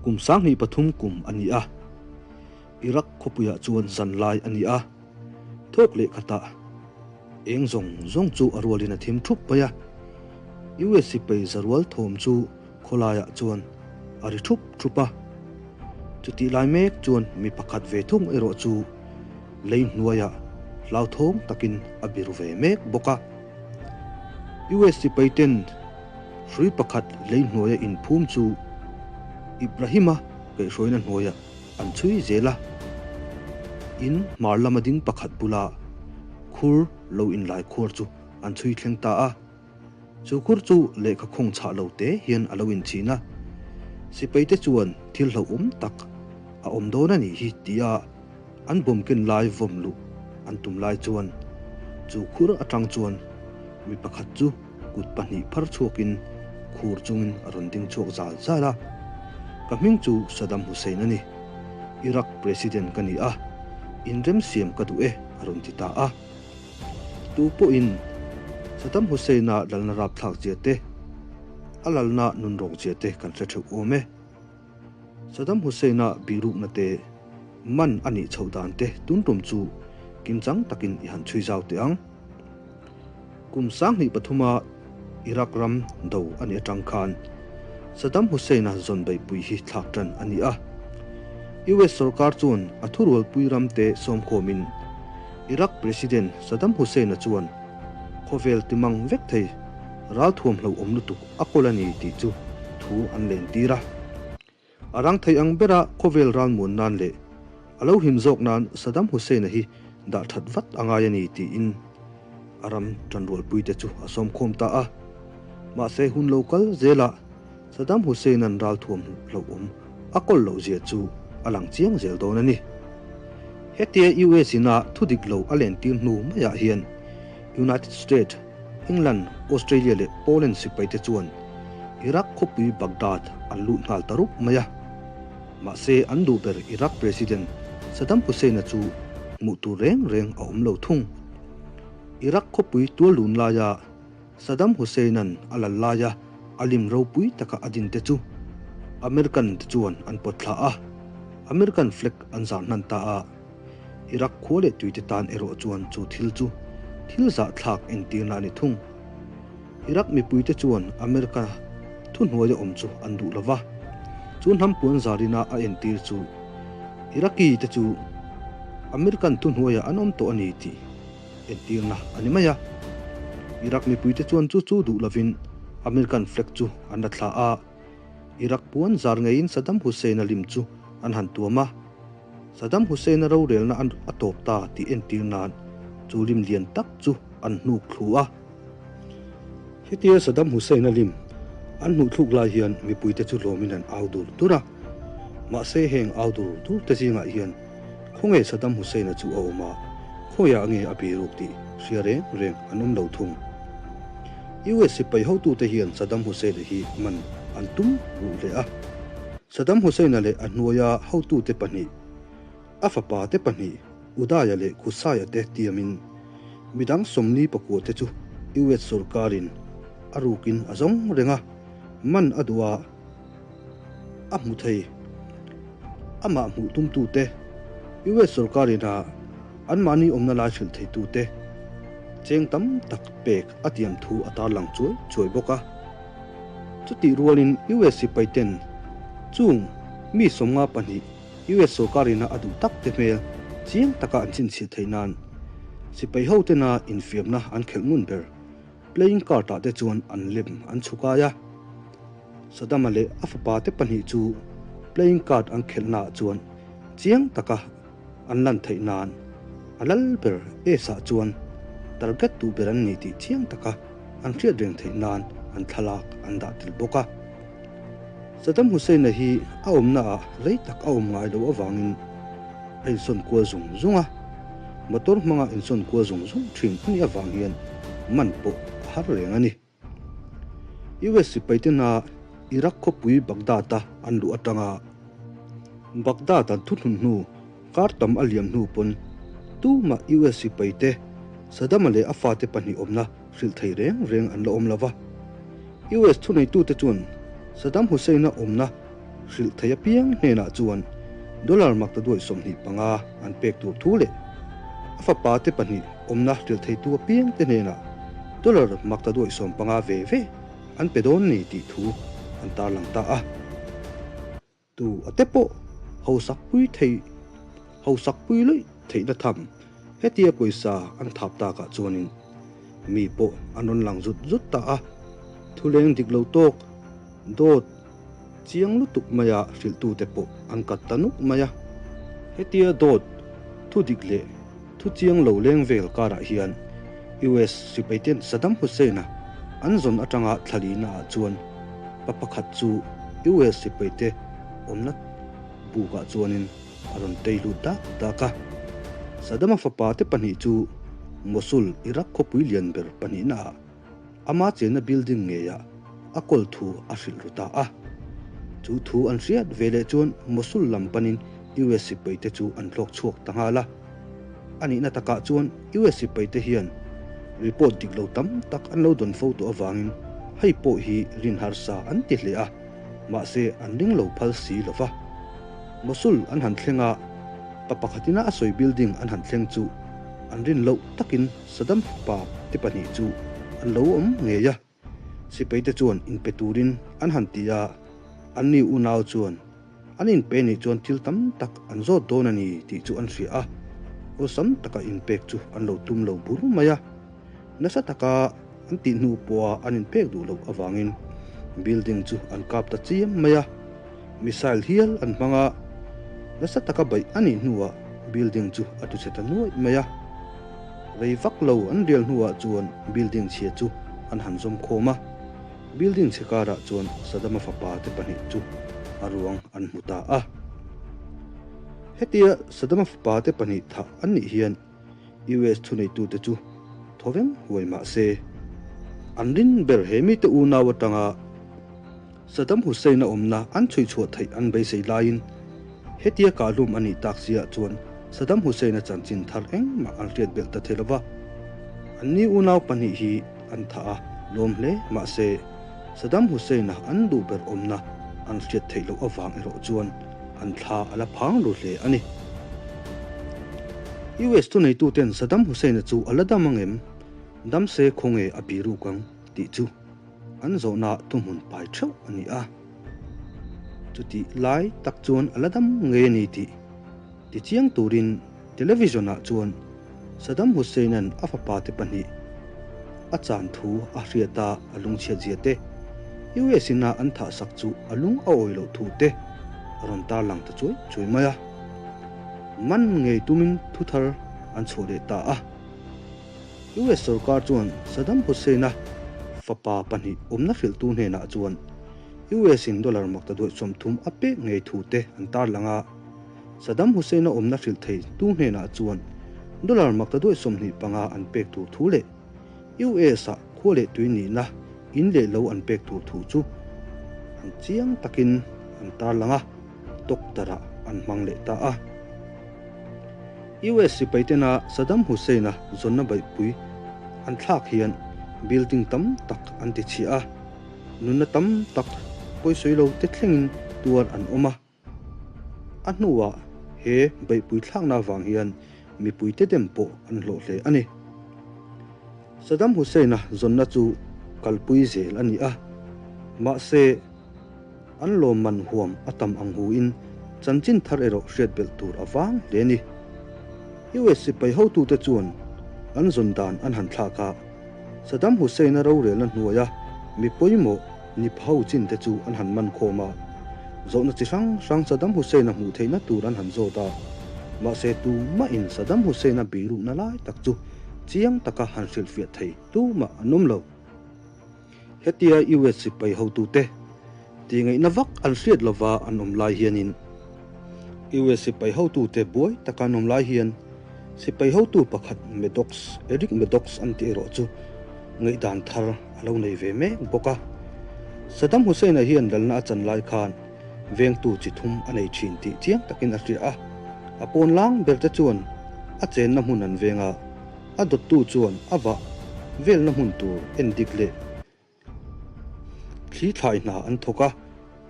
Kum 2003 kum a ni a, Iraq khawpuiah chuan zanlai a ni a, thawk leh khatah eng zawng zawng chu a rualin a thim thup mai a, US sipai zarual thawm chu khawlaiah chuan a ri thup thup a. Chutih lai mek chuan mi pakhat ve thung erawh chu lei hnuaiah hlauthawng takin a biru ve mek bawk a. US sipai ten hrui pakhat lei hnuaia inphum chu Ibrahim-a kaihhruaina hnuaiah an chhui zel a. In hmar lama ding pakhat bula khur lo inlai khuar chu an chhui thleng ta a. Chu khur chu lehkha khawng chhah lo te hian a lo inchhin a. Sipai te chuan thil hlauhawm tak a awm dawn a nih hi tia an bawm ken lai vawm luh an tum lai chuan chu khur atang chuan mi pakhat chu kut pahnih phar chhuakin khur chungin a rawn ding chhuak zal zal a. Ka hming chu Saddam Hussein a ni. Iraq President ka ni a, inremsiam ka duh e a rawn ti ta a. Tu pawhin Saddam Hussein-a lalna rapthlak zia te, a lalna nunrawk zia te kan hre theuh awm e. Saddam Hussein-a bihrukna te, man a nih chhoh dan te tun tum chu kimchang takin i han chhui zau teh ang. Kum 2003-a Iraq ram do a nih atang khan Saddam Hussein-a zawn beihpui hi thlak tan a ni a. US sorkar chuan a thurualpui ram te sawmkhawmin Iraq President Saddam Hussein-a chuan khawvel timang vek thei ralthuam hlauhawm lutuk a kawl a ni tih chu thu an lentir a. A rang thei ang bera khawvel ralmuan nan leh a lo him zawk nan Saddam Hussein-a hi dah that vat a ngai a ni tiin a ram tanrualpuite chu a sawmkhawm ta a. Mahse hun lo kal zelah Saddam Hussein-a'n ralthuam hlauhawm a kawl loh zia chu a lang chiang zel dawn a ni. Hetia US-in a thu dik lo a lentir hnu maiah hian United States, England, Australia leh Poland sipaite chuan Iraq khawpui Baghdad an lut nghal ta rup mai a. Mahse an duh ber Iraq President Saddam Hussein-a chu hmuh tur reng reng a awm lo thung. Iraq khawpui tuallun laia Saddam Hussein-a'n a lal laia a lim ropui taka a din te chu American te chuan an pawt thla a, American flag an zar hnan ta a. Iraq khua leh tuite tan erawh chuan chu thil chu thil zahthlak entirna a ni thung. Iraq mipuite chuan America thuhnuaia awm chu an duh lo va, chu hnam puan zarina a entir chu Iraqi te chu American thuhnuaiah an awm tawh a ni tih entirna a ni mai a. Iraq mipuite chuan chu chu duh lovin American flag chu an la thla a. Iraq puan zar ngeiin Saddam Hussein-a lim chu an han tuam a, Saddam Hussein-a rorelna an a tawp ta tih entir nan chu lim lian tak chu an hnuk thlu a. Hetia Saddam Hussein-a lim an hnuh thluk lai hian mipuite chu hlawmin an au dur dur a, mahse heng au dur dur te zingah hian khawnge Saddam Hussein-a chu a awm a, khawiah nge a biruk tih hria reng reng an awm lo thung. US sipai hotute hian Saddam Hussein-a hi man an tum ruh hle a. Saddam Hussein-a leh a hnuaia hotute pahnih, a fapa te pahnih, Uday-a leh Qusay-a te tiamin midang 44 te chu US sorkarin a rukin a zawng reng a, man a duh a, a hmu thei. Amah hmuh tumtute, US sorkarin a anmahni awmna lai hrilh theitute cheng tam tak pek a tiam thu a tarlang chuai chuai bawk a. Chutih rualin US sipai ten chung mi 52 US sorkarin a duh tak te hmel chiang taka an chhinchhiah theih nan sipai ho tena infiamna an khelh ngun ber playing card ah te chuan an lem an chhukai a. Saddam-a leh a fapa te pahnih chu playing card an khelhnaah chuan chiang taka an lan theih nan a lal ber Ace-ah chuan target duh ber an ni tih chiang taka an hriat reng theih nan an thlalak an dah tel bawk a. Saddam Hussein-a hi a awmnaah rei tak a awm ngai loh avangin a insawn kual zung zung a, motor hmanga insawn kual zung zung thin a nih avang hian man pawh a har reng a ni. US sipai tena Iraq khawpui Baghdad-a an luh atanga Baghdad an thuhnun hnu kar tam a liam hnu pawn tumah US sipai te Saddam-a leh a fate pahnih awmna hrilh thei reng reng an la awm lo va. US thuneitute chuan Saddam Hussein-a awmna. hrilh thei apiang hnenah chuan dollar maktaduai 25 an pek tur thu leh a fapa te pahnih awmna hrilh theitu apiang te hnenah dollar maktaduai 15 ve ve an pe dawn ni tih thu an tarlang ta a. Tu a te pawh hausak pui thei hausak pui luih theihna tham hetia pawisa an thap takah chuanin mi pawh an rawn lang zut zut ta a, thuleng dik lo tawk dawt chiang lutuk maia hrilhtute pawh an kat ta nuk mai a. Hetia dawt thu dik leh thu chiang lo leng vel karah hian US sipaiten Saddam Hussein-a an zawn atanga thlalina ah chuan pa pakhat chu US sipaite awmna bukah chuanin a rawn tei lut dak dak a. Saddam-a fapa te pahnih chu Mosul, Iraq khawpui lian ber pahnihna ah ama chenna building ngeiah a kawl thu a hrilh ru ta a. Chu thu an hriat ve leh chuan Mosul lam panin US sipaite chu an hlawk chhuak ta nghal a. A nihna takah chuan US sipaite hian report dik lo tam tak an lo dawn fo tawh avangin hei pawh hi rin harsa an ti hle a, mahse an ring lo phal si lo va. Mosul an han thleng a, pa pakhatina a sawi building an han thleng chu an rin loh takin Saddam fapa te pahnih chu an lo awm ngei a. Sipaite chuan inpe turin an han ti a, anni unau chuan an inpe nih chuan thil tam tak an zawt dawn a ni tih chu an hria a, awlsam taka inpek chu an lo tum lo bur mai a. Nasa taka an tih hnu pawha an inpek duh loh avangin building chu an kap ta chiam mai a, missile hial an hmang a, nasa taka baih a nih hnuah building chu a tuchhe ta nuaih mai a. Rei vak lo an rial hnuah chuan building chhia chu an han zawm khawm a, building chhe karah chuan Saddam-a fapa te pahnih chu a ruang an hmu ta a. Hetia Saddam-a fapa te pahnih thah an nih hian US thuneitute chu thaw veng huai mah se, an rin ber he mite unau atanga Saddam Hussein-a awmna an chhui chhuah theih an beisei laiin hetia kahhlum a nih tak siah chuan Saddam Hussein-a chanchin thar engmah an hriat belh ta thei lova. Anni unau pahnih hi an thah a lawm hle mah se, Saddam Hussein-a an duh ber awmna an hriat theih loh avang erawh chuan an thla a la phang lu hle a ni. US thuneituten Saddam Hussein-a chu a la dam ang em? Dam se khawnge a biruk ang tih chu an zawhna thuhmun pai theuh a ni a. Chutih lai tak chuan a la dam ngei a ni tih tichiang turin television-ah chuan Saddam Hussein-a'n a fapa te pahnih a chan thu a hriat a, a lungchhiat zia te, US in a an thahsak chu a lung a awi loh thu te a rawn tarlang ta chuai chuai mai a. Man ngei tumin thu thar an chhuah leh ta a. US sorkar chuan Saddam Hussein-a fapa pahnih awmna hrilhtu hnenah chuan US in dollar maktaduaih 30 a pek ngei thu te an tarlang a. Saddam Hussein-a awmna hrilh thei tu hnenah chuan dollar maktaduaih 25 an pek tur thu leh US-ah khua leh tui nihna in leh lo an pek tur thu chu an chiang takin an tarlang a, tawktarah an hmang leh ta a. US sipai tena Saddam Hussein-a zawnna baihpui an thlak hian building tam tak an ti chhia a, nunna tam tak pawisawi lo te thlengin tuar an awm a. A hnuah he beihpui thlakna avang hian mipuite dem pawh an hlawh hle a ni. Saddam Hussein-a zawnna chu kalpui zel a ni a, mahse an lawmman huam a tam ang huin chanchin thar erawh hriat belh tur a vang hle a ni. US sipai hotute chuan an zawn dan an han thlak a, Saddam Hussein-a rorelna hnuaia mi pawimawh ni pho chin te chu an han man khawm a, zawhna chi hrang hrang Saddam Hussein-a hmuh theihna tur an han zawt a, mahse tumahin Saddam Hussein-a birukna lai tak chu chiang taka han hrilhfiah thei tumah an awm lo. Hetia US sipai hotute tihngaihna vak an hriat lova an awm lai hianin US sipai hotute buai taka an awm lai hian sipai hotu pakhat Maddox, Eric Maddox an tih erawh chu ngaihdan thar a lo nei ve mek bawk a. Saddam Hussein-a hian lalna a chan lai khan vengtu chi thum a nei thin tih chiang takin a hria a. A pawn lang ber te chuan a chenna hmun an veng a, a dawttu chuan a vah velna hmun tur en dik leh thli thlai hna an thawk a.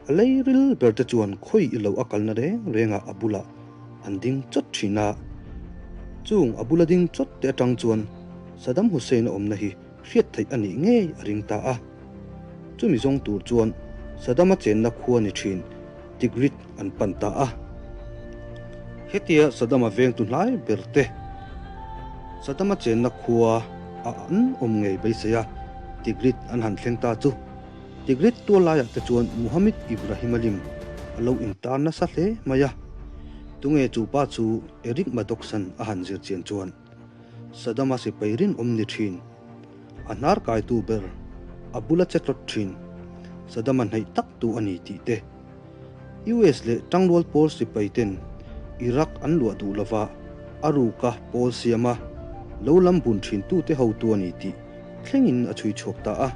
A lei ril ber te chuan khawi i lo a kalna reng rengah a bulah an ding chawt thin a. Chung a bula ding chawt te atang chuan Saddam Hussein a awmna hi hriat theih a nih ngei a ring ta a. Chumi zawng tur chuan Saddam-a chenna khua ni thin Tigrit an pan ta a. Hetia Saddam-a vengtu hnai ber te Saddam-a chenna khua a an awm ngei beisei a, Tigrit an han thleng ta chu Tigrit tual laiah te chuan Muhammad Ibrahim a lim a lo intar nasa hle mai a. Tunge chu pa chu Eric Maddox-a'n a han zir chian chuan Saddam-a sipai rinawm ni thin, a hnar kaitu ber a bula che tlawt thin Saddam-a hnaih tak tu a ni tih te, US leh tangrual pawl sipai ten Iraq an luah duh lova a ruka pawl siama lo lam bun thin tute hotu a ni tih thlengin a chhui chhuak ta a,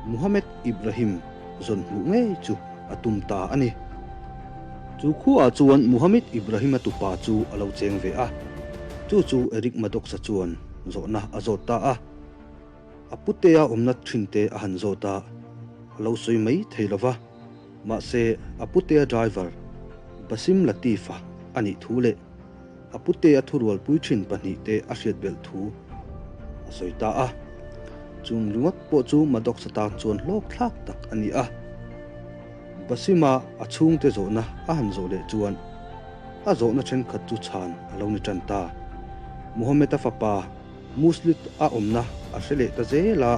Muhammad Ibrahim zawn hmuh ngei chu a tum ta a ni. Chu khuaah chuan Muhammad Ibrahim-a tupa chu a lo cheng ve a, chu chu Eric Maddox-a chuan zawhna a zawt ta a. A putea awmna thinte a han zawt a, a lo sawi mai thei lo va, mahse a putea driver Basim Latif-a a nih thu leh a putea thurualpui thin pahnihte a hriat belh thu a sawi ta a. Chung ringawt pawh chu Maddox-a tan chuan hlawk thlak tak a ni a. Basima a chhungte zawhna a han zawh leh chuan a zawhna thenkhat chu chhan a lo ni tan ta. Muhammad-a fapa Muslit a awmna a hre leh ta zel a,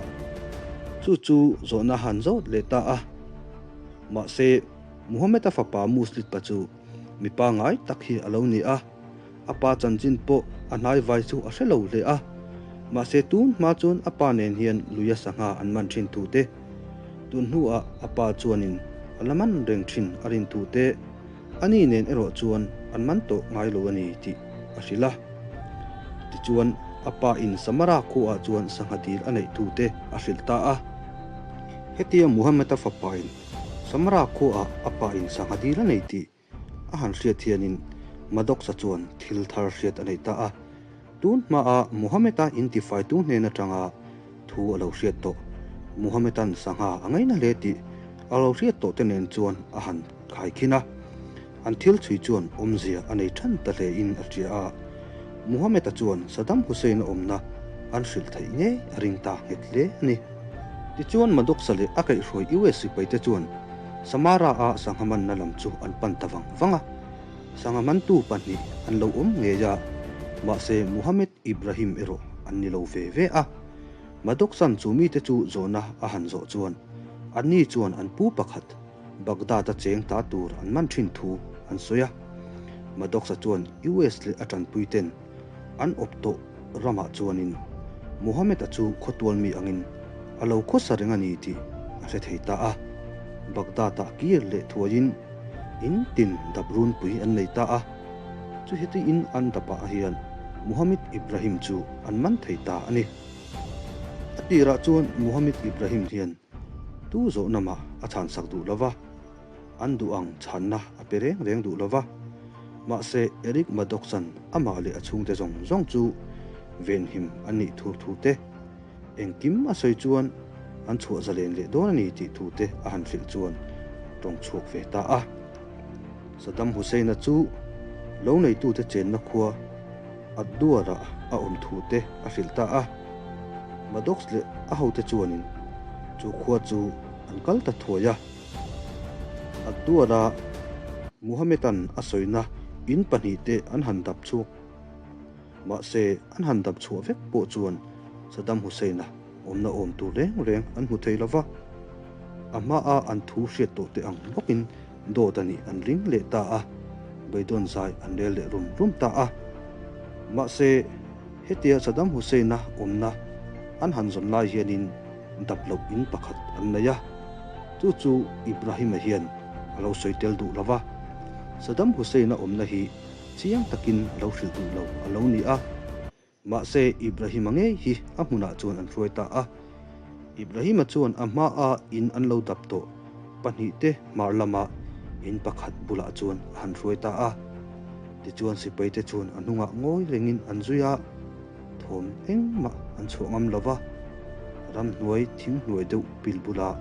chu chu zawhna a han zawt leh ta a. Mahse, Muhammad-a fapa Muslit pa chu mi pangngai tak hi a lo ni a, a pa chanchin pawh a hnaivai chu a hre lo hle a. Mahse, tun hma chuan a pa nen hian luia sangha an man thin thu te, tun hnuah a pa chuanin a la man reng thin a rin thu te, A ni nen erawh chuan an man tawh ngai lo a ni tih a hrilh a. Tichuan, a pa in Samara khuaah chuan sangha dil a neih thu te a hrilh ta a. Hetia Muhammad-a fapa in Samara khuaah a pa in sangha dil a nei tih a han hriat hianin Maddox-a chuan thil thar hriat a nei ta a. Tun hmaa Muhammad-a intifaitu hnen atanga thu a lo hriat tawh, Muhammad-a'n sangha a ngaina hle tih a lo hriat tawh te nen chuan a han khaikhin a. An thil chhui chuan awmzia a nei than ta hlein a hria a. Muhammad-a chuan Saddam Hussein-a awmna an hrilh theih ngei a ring ta nghet hle a ni. Tichuan Maddox-a leh a kaihhruai US sipaite chuan Samara-a sangha manna lam chu an pan ta vang vang a. Sangha mantu pahnih an lo awm ngei a, mahse Muhammad Ibrahim erawh an ni lo ve ve a. Maddox-a'n chu mite chu zawhna a han zawh chuan anni chuan an pu pakhat Baghdad-a cheng ta tur an man thin thu an sawi a. Maddox-a chuan US leh a tanpuiten an awp tawh ramah chuanin Muhammad-a chu khawtual mi angin a lo khawsa reng a ni tih a hre thei ta a. Baghdad-ah kir leh thuaiin in tin dap runpui an nei ta a. Chu heti in an dapah hian Muhammad Ibrahim chu an man thei ta a ni. A tirah chuan Muhammad Ibrahim hian tu zawhna mah a chhansak duh lo va. An duh ang chhanna a pe reng reng duh lo va. Mahse, Eric Maddox-a'n amah leh a chhungte zawng zawng chu venhim an nih thur thu te, engkim a sawi chuan an chhuah zalen leh dawn a ni tih thu te a han hrilh chuan tawng chhuak ve ta a. Saddam Hussein-a chu lo neitute chenna khua Ad-Duar-ah a awm thu te a hrilh ta a. Maddox leh a hote chuanin chu khua chu an kal ta thuai a. A duara Muhammedan a sawina in pahnihte an han dap chhuak. Mahse, an han dap chhuah vek pawh chuan Saddam Hussein-a awmna awm tur reng reng an hmu thei lo va. A hmaa an thu hriat tawh te ang bawkin dawt a nih an ring leh ta a, beidawn zai an rel leh rum rum ta a. Mahse, hetia Saddam Hussein-a awmna an han zawn lai hianin dap loh in pakhat an nei a, chu chu Ibrahim-a hian a lo sawi tel duh lo va, Saddam Hussein-a awmna hi chiang takin a lo hrilh duh lo a lo ni a, mahse Ibrahim-a ngei hi a hmunah chuan an hruai ta a. Ibrahim-a chuan a hmaa in an lo dap tawh pahnihte hmar lama in pakhat bulah chuan a han hruai ta a, tichuan sipaite chuan a hnungah ngawi rengin an zui a. Thawm engmah an chhuah ngam lo va, ramhnuai thinghnuai deuh pil bula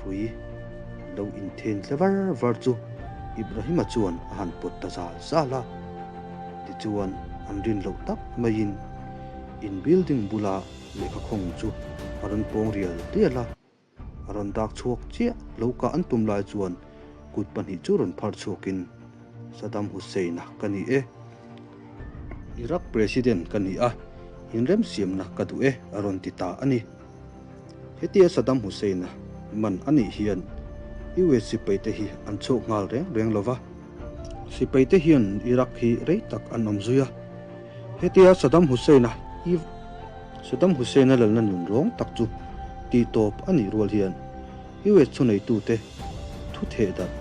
hrui Lo inthen tle var var chu Ibrahima chuan a han pawt ta zal zal a. Tichuan an rin loh tak maiin in building bula lehkha khawng chu a rawn pawng rial rial a. A rawn dak chhuak chiah lo kah an tum lai chuan kut pahnih chu rawn phar chhuakin, Saddam Hussein-a ka ni e. Iraq President ka ni a, inremsiamna ka duh e a rawn ti ta a ni. Hetia Saddam Hussein-a man a nih hian US sipaite hi an chhuak nghal reng reng lo va. Sipaite hian Iraq hi rei tak an awm zui a. Hetia Saddam Hussein-a Saddam Hussein-a lalna nun rawng tak chu tihtawp a nih rual hian US thuneitute thu theh darh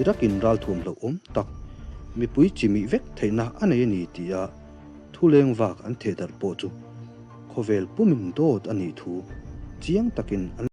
Iraq-in ralthuam hlauhawm tak mipui chimih vek theihna a nei a ni tia thu leng vak an theh darh pawh chu khawvel pumin dawt a nih thu chiang takin an.